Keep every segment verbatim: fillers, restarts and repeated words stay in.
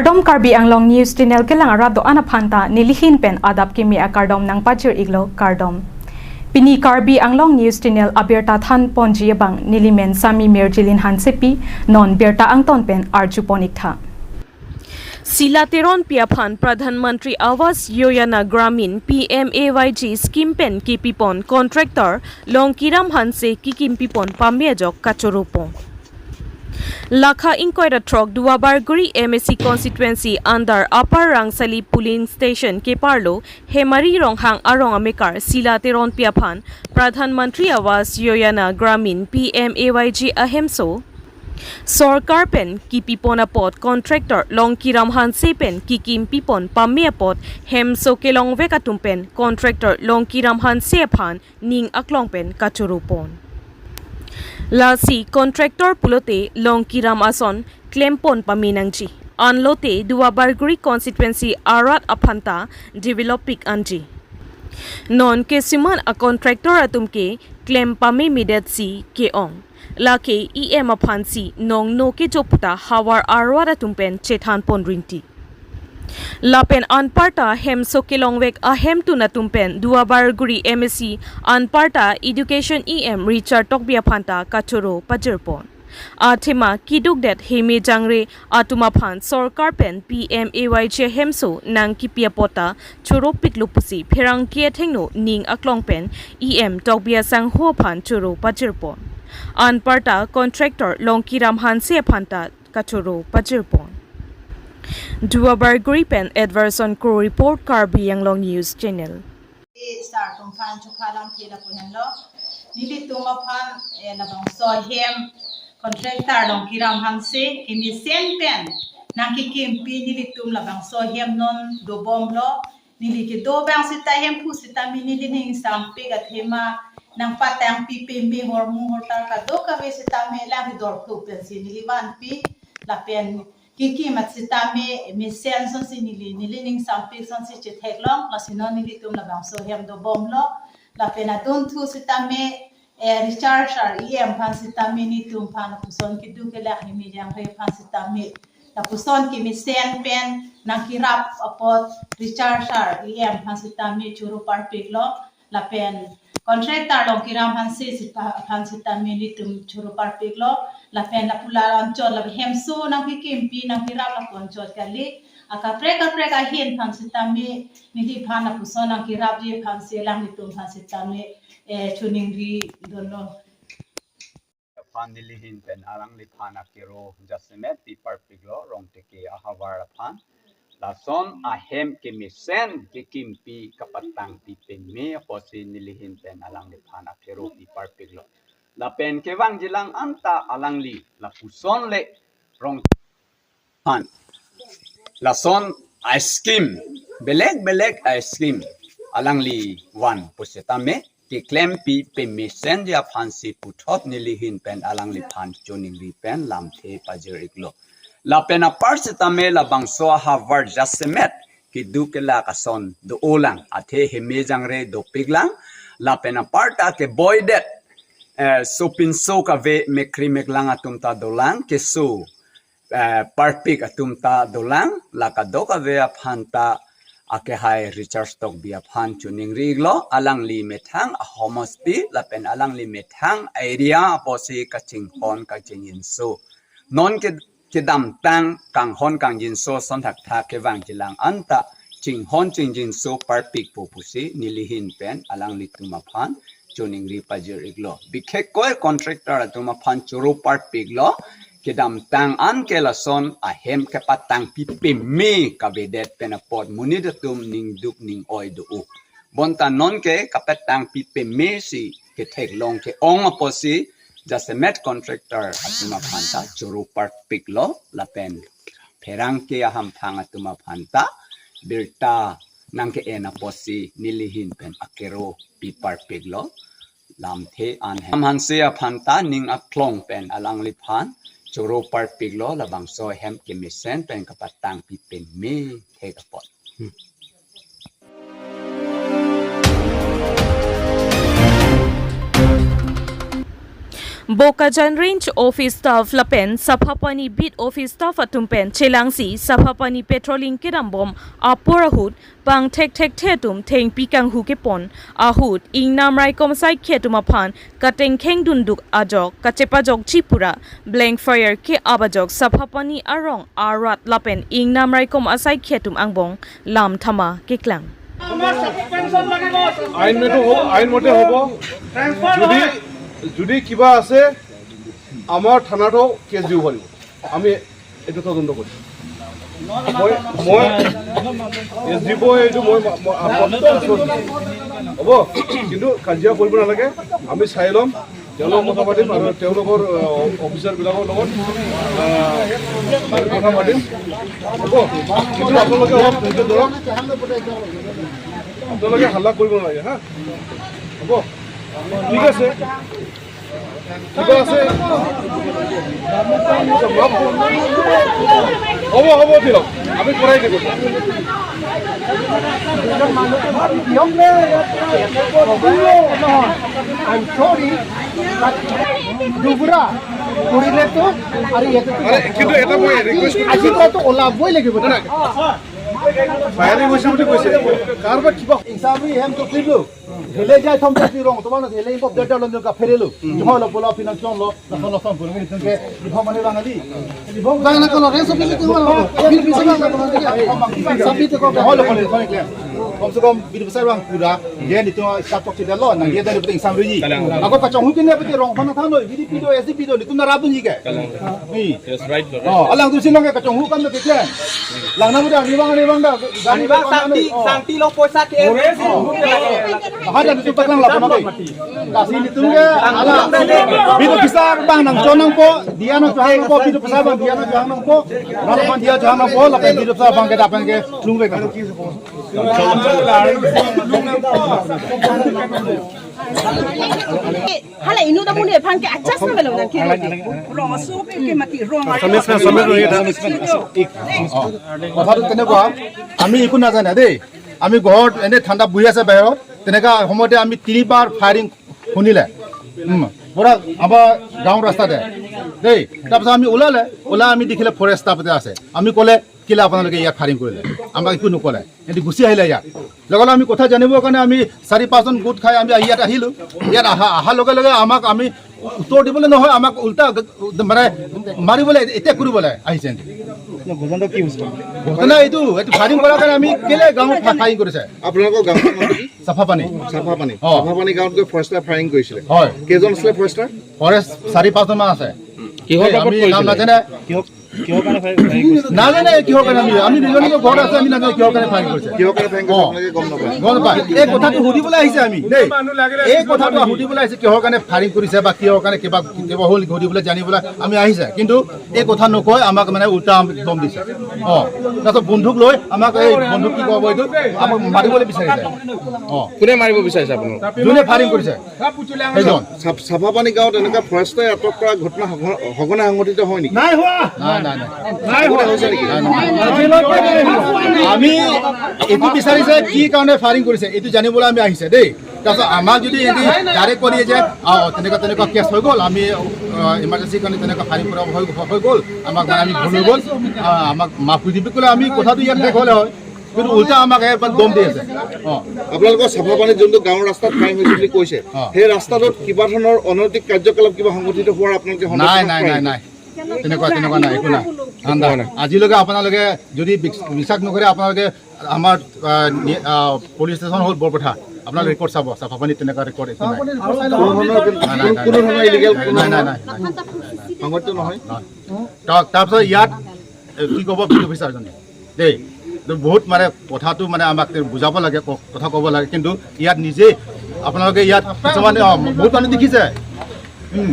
Kardom, Karbi Anglong News Channel kelang arat do-an aphanta nelihin pen adap kimi akardom nangpajir-iklo, kardom. Pini Karbi Anglong News Channel abirta thanponji abang nelimen Sami Mirjilin Hansepi, non birta angton pen arjupon-iktha. Sila Teronpi aphan Pradhan Mantri Awas Yojana Gramin, P M A Y G scheme pen kipipon contractor Longkiram Hanse kikimpipon pame ajok kachoropon. Lakha ingkoi ra throk Duarbagori M A C constituency under Upper Rangsali polling station keparlo Hemari Ronghang arong amekar Sila Teronpi aphan Pradhan Mantri Awas Yojana Gramin, P M A Y G ahemso sorkar pen kipipon apot contractor Longkiram Hanse pen kikimpipon pame apot hemso kelongvek atum pen contractor Longkiram Hanse aphan ning aklong pen kachoropon. Lasi contractor pulote Longkiram ason klempon pame nangji. Anlote Duarbagori constituency arat aphanta develop-ik anji. Non kisuman a contractor atum ke klem pamemedet si ke-ong. Lake E M aphansi nongno kejo puta havar arat atum pen chethanpon rinti. Lapen anparta hemso kelongvek ahemtun atum pen Duarbagori M A C anparta Education E M Richard Tokbi aphanta kachoro pajirpon. Athema kidukdet heme jangre atum aphan sorkar pen P M A Y G hemso nangkipi apot ta choropiklo pusi pherangke athengno ning aklong pen E M Tokbi asangho aphan choro pajirpon. Anparta contractor Longkiram Hanse aphanta kachoro pajirpon. Duarbagori pen Edverson Kro report, Karbi Anglong News Channel. Sar atum aphan chuphalam thela punanlo. Nelitum aphan, eh, labangso ahem contractor Longkiram Hanse kemesen pen nangkikimpi nelitum labangso ahem non dobomlo. Neli kedo abang seta hemphu seta me neli ning sampik athema nangpatangpi peme hormu hortar kadokave seta me lang kedor thu pensi neli vanpi lapen kikim at seta me mesen asonsi neli, neli ning sampik asonsi chetheklong, lasi non nelitum labangso ahem dobomlo, lapen adunthu seta me, eh, Richard Sar E M aphan seta me nelitum aphan lapuson keduk kelak heme jangre aphan seta me lapuson kemesen pen nangkerap apot Richard Sar E M aphan seta me choro parpiklo, lapen contractor Longkiram Hanse seta, aphan seta me nelitum choro parpiklo, lapen lapu la anchot lapen hemso nangkikimpi nangkerap lapu anchot kali, akaprek kaprek ahin aphan seta me neliphan lapuson nangkerapji aphansi alanglitum aphan seta me, eh, choningri dunlo. Aphan nelihin pen alangliphan akero jasemet pi parpiklo, Rongteke ahavar aphan. Lason ahem kemesen kekimpi kapatangpi peme apotsi nelihin pen alangliphan akero pi parpiklo. Lapen kevangjilang anta alangli lapuson le Rong aphan. Lason a-scheme, belek belek a-scheme alangli van puseta me keklempi pemesenji aphansi puthot nelihin pen alangliphan choningri pen lamthe pajir-iklo. Lapen apar seta me labangso ahavar jasemet keduk kelak ason do-olang, athe heme jangre dopiklang, lapen aparta keboidet, eh, sopinso kave mekri meklang atum ta dolang, keso, eh, parpik atum ta dolang, la kadokave aphan ta akehai Richard Tokbi aphan choningri-iklo, alangli methang ahomosti lapen alangli methang area apotsi kachinghon kachingjinso. Non ke kedamtang kanghon kangjinso ason thakthak kevangjilang anta chinghon chingjinso parpikpo pusi nelihin pen alanglitum aphan choningri pajir-iklo. Bikhekkoi contractor atum aphan choro parpiklo, kedamtang anke lason ahem kepatangpi peme kavedet pen apot monit atum ningduk ning-oi do-o. Bonta nonke kapatangpi pemesi ketheklong ke-ong apotsi jasemet contractor atum aphan ta choro parpiklo lapen pherangke ahemphang atum aphan ta birta nangke-en apotsi nelihin pen akero pi parpiklo. Lamthe an hem Hanse aphan ta ning aklong pen alangliphan choro parpiklo, labangso ahem kemesen pen kapatangpi peme thek apot. Bokajan Range Office Staff lapen Saphapani Beat Office Staff atum pen chelangsi Saphapani patrolling kedambom apor ahut bang thekthekthe atum thengpi kanghu kepon ahut ingnam raikom asaikhi atum aphan katengkheng dunduk ajok kachepajokji pura blank fire ke-ap ajok Saphapani arong arat lapen ingnam raikom asaikhi atum angbong lam thama keklang. আইন মতে হ'ব, আইন মতে হ'ব। যদি, যদি কিবা আছে, আমাৰ থানাতো কেছ দিব পাৰিব। আমি এইটো তদন্ত কৰিম। মই, মই এছ ডি পি অ এইটো মই, মই, মই, হ'ব, কিন্তু কাজিয়া কৰিব নালাগে। আমি চাই ল'ম, তেওঁলোকক কথা পাতিম আৰু তেওঁলোকৰ, আহ, অফিচাৰবিলাকৰ লগত, আহ, কথা পাতিম। হ'ব, কিন্তু আপোনালোকে অলপ ধৈৰ্য ধৰক, আপোনালোকে হাল্লা কৰিব নালাগে, হা? হ'ব, ঠিক আছে। কিবা আছে? হ'ব, হ'ব দিয়ক, আমি কৰাই দিব। I'm sorry, but দুবৰা কৰিলেতো আৰু ইয়াতে আৰে, কিন্তু এটা মই ৰিকুৱেষ্ট কৰিছোঁ। আজিৰ পৰাতো ওলাবই লাগিব। নাই, নাই। ফায়াৰিং হৈছে বুলি কৈছে। কাৰোবাৰ কিবা হিচাপে হেম তো ফিল্ডো। হেলে যাই থম তো ফিৰং, তোমাৰ হেলে ইম্পপ ডেটা লম কা ফেৰেলো। জহল বলা ফিনান্স ল, লসন লসন বলে তুমি কে দিব মানে বাঙালি। দিব বাঙালি কো লগে সব কিছু তোমার। ফির পিছে না তোমার দিকে। সব কিছু কো হল বলে তুমি কে। কম সে কম বিশ বছর বাং পুরা। Dia nitum staff tok tidak lo, nah dia dari penting samriji. Kalang. Ako kachonghu kene pati rong phana thano, B D P do, S D P do, nitum nara bunyi ke. Kalang. Ni. Yes, right, right. Oh, alang tu sinong ke kachonghu kam ke keklen. Lang na muda, ni bang, ni bang da, gani bang, bang, santi, oh. Santi lo poisa ke. Oh. Aha, dan itu paklang lapor nanti. Kasi nitum ke, ala, bidu besar bang nang chonang po, dia nang chonang po, bidu besar bang, dia nang chonang po, lalu bang dia chonang po, lapen bidu besar bang ke dapat ke, lung ke kan. Hala inut amonit aphan ke adjust na belo na kiri. Rong aso ke mati rong. Samit, samit, samit. কথাটো তেনেকুৱা, আমি একো নাজানে দেই। আমি ঘৰত এনে ঠাণ্ডা বহি আছে বাহিৰত, তেনেকা সময়তে আমি তিনিবাৰ ফায়াৰিং শুনিলে। উম, পুৰা আমাৰ গাঁৱৰ ৰাস্তাতে দেই। তাৰপিছত আমি ওলালে, ওলাই আমি দেখিলে ফৰেষ্ট ষ্টাফ এটা আছে। আমি ক'লে, "কেলে আপোনালোকে ইয়াত ফায়াৰিং কৰিলে?" আমাক একো নক'লে। সিহঁতি গুচি আহিলে ইয়াত। লগে লগে আমি কথা জানিবৰ কাৰণে আমি চাৰি পাঁচজন গোট খাই আমি ইয়াত আহিলো। ইয়াত অহা, অহাৰ লগে লগে আমাক আমি উত্তৰ দিবলৈ নহয়, আমাক উল্টা গ-, মানে মাৰিবলৈ, এটেক কৰিবলৈ আহিছে সিহঁতি। ঘটনা ঘটনা এইটো, এইটো ফায়াৰিং কৰাৰ কাৰণে আমি কেলে গাঁৱত ফা-, ফায়াৰিং কৰিছে? আপোনালোকৰ গাঁৱৰ নাম কি? চাফাপানী। চাফাপানী। অ। চাফাপানী গাঁৱত গৈ ফৰেষ্টাৰ ফায়াৰিং কৰিছিলে। হয়। কেইজন আছিলে ফৰেষ্টাৰ? ফৰেষ্ট চাৰি পাঁচজন মান আছে। কিহৰ এই, বাবদ আমি কৰিছিলে? নাম নাজানে। কিহৰ, কিহৰ কাৰণে ফায়াৰিং, ফায়াৰিং কৰিছিলে? নাজানে কিহৰ কাৰণে আমি, আমি নিজৰ নিজৰ ঘৰত আছে, আমি নাজানো কিহৰ কাৰণে ফায়াৰিং কৰিছে। কিহৰ কাৰণে ফায়াৰিং কৰিছে অ। আপোনালোকে গম নাপায়? গম নাপায়। এই কথাটো সুধিবলৈ আহিছে আমি দেই। এই কথাটো সুধিবলৈ আহিছে, কিহৰ কাৰণে ফায়াৰিং কৰিছে বা কিহৰ কাৰণে কিবা, কিবা হ'ল সুধিবলৈ, জানিবলৈ আমি আহিছে। কিন্তু এই কথা নকৈ আমাক মানে উল্টা দম দিছে। অ, তাৰপিছত বন্দুক লৈ আমাক, এই বন্দুক কি ক'ব এইটো, আমাক মাৰিবলৈ বিচাৰিছে। অ, কোনে মাৰিব বিচাৰিছে আপোনাক? যোনে ফায়াৰিং কৰিছে। চাফ-, চাফাপানী গাঁৱত এনেকুৱা ফৰেষ্টে আটক কৰা ঘটনা সঘ-, সঘনাই সংঘটিত হয় নেকি? নাই হোৱা। নাই, নাই, নাই। নাই হোৱা। সঘনাই হৈছে নেকি? নাই, নাই। আমি এইটো বিচাৰিছে কি কাৰণে ফায়াৰিং কৰিছে, এইটো জানিবলৈ আমি আহিছে দেই। তাৰপিছত আমাক যদি এনে ডাইৰেক্ট কৰি যে, "অ, তেনেকুৱা, তেনেকুৱা কেছ হৈ গ'ল, আমি, অ, ইমাৰ্জেঞ্চি কাৰণে তেনেকুৱা ফায়াৰিং কৰা হৈ, হৈ গ'ল, আমাক মানে আমি ভুল হৈ গ'ল, অ, আমাক মাফ কৰি দিবি" ক'লে আমি কথাটো ইয়াত শেষ হ'লে হয়। কিন্তু উল্টা আমাক এবাৰ দম দি আছে। অ। আপোনালোকৰ চাফাপানীত যোনটো গাঁৱৰ ৰাস্তাত ফায়াৰিং হৈছে বুলি কৈছে, অ। সেই ৰাস্তাটোত কিবা ধৰণৰ অনৈতিক কাৰ্যকলাপ কিবা সংঘটিত হোৱাৰ আপোনালোকে সন্দেহ নাই, নাই, নাই, নাই। তেনেকুৱা, তেনেকুৱা নাই, একো নাই। ঠাণ্ডা। একো নাই। আজিলৈকে আপোনালোকে যদি বিশ-, বিশ্বাস নকৰে, আপোনালোকে আমাৰ, আহ, নি-, আহ, পুলিচ ষ্টেচন হ'ল বৰপথাৰ, আপোনাৰ ৰেকৰ্ড চাব, চাফাপানীত তেনেকুৱা ৰেকৰ্ড একো নাই। কোনো ধৰণৰ, নাই, নাই, নাই, কোনো ধৰণৰ ইলিগেল কোনো নাই, নাই, ধৰণৰ নাই, নাই। সংঘটিত নহয়? নহয়। তা-, তাৰপিছত ইয়াত, এ, কি ক'ব বিডি অফিচাৰজনে দেই, তো বহুত মানে কথাটো মানে আমাক তেওঁ বুজাব লাগে, ক-, কথা ক'ব লাগে, কিন্তু ইয়াত নিজে আপোনালোকে ইয়াত কিছুমানে, অ, বহুত মানুহ দেখিছে, উম,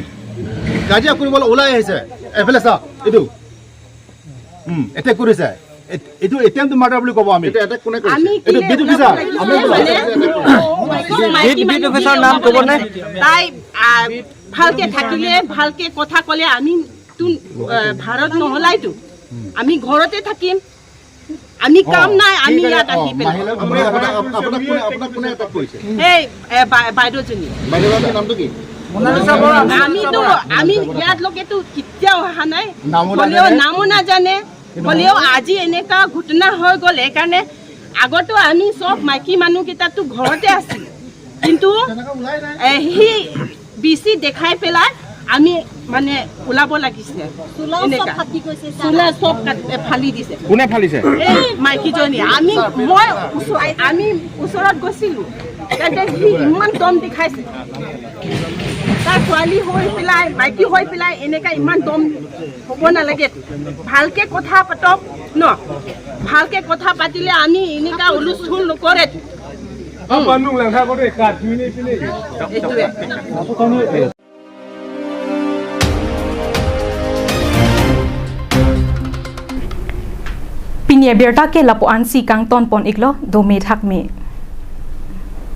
কাজিয়া কৰিবলৈ ওলাই আহিছে, এইফালে চা, এইটো, উম, এটেক কৰিছে, এ-, এইটো এটেম্প মাৰ্ডাৰ বুলি ক'ব আমি। এইটো এটেক কোনে কৰিছে? আমি এইটো কেলে বিডি অফিচাৰ, ওলাব আমি লাগে বোলে। মানে, মাইকী বিডি অফিচাৰ নাম ক'ব নে? তাই, আ, ভালকে থাকিলে, ভালকে কথা ক'লে আমি তো, আহ, ভাৰত নহলাইতো। আমি ঘৰতে থাকিম। আমি কাম অ, নাই, আমি ঠিক আছে। ইয়াত অ, আহি পেলাই। মহিলা, মহিলা আপোনাক, আপোনাক কোনে, আপোনাক কোনে এটেক কৰিছে? এই, এ, বা-, বাইদেউজনী। বাইদেউ, আপোনাৰ নামটো কি? আমিতো, আমি ইয়াত লোকেতো কেতিয়াও অহা নাই। নামো হ'লেও নাজানে। নামো নাজানে। কিন্তু হ'লেও আজি এনেকা ঘটনা হৈ গ'ল, সেইকাৰণে আগতো আমি চব মাইকী মানুহকেইটাতো ঘৰতে আছিল, কিন্তু এ, সি বি চি দেখাই পেলাই আমি মানে ওলাব লাগিছে। চোলাও চব এনেকা। ফাটি গৈছে, ছাৰ। চোলা চব কাট-, এ, ফালি দিছে। কোনে ফালিছে? এই মাইকীজনী, আমি, মই ওচৰ-, আমি ওচৰত গৈছিলো, তেন্তে সি ইমান দম দেখাইছে। তাৰ ছোৱালী হৈ পেলাই, মাইকী হৈ পেলাই এনেকা ইমান দম হ'ব নালাগে। ভালকে কথা পাতক ন, ভালকে কথা পাতিলে আমি এনেকা হুলস্থুল নকৰে। Bandung lang ha ko de kat ini sini. এইটোৱে। Pini abirta ke lapu-ansi kangton pon iklo, dome thakme.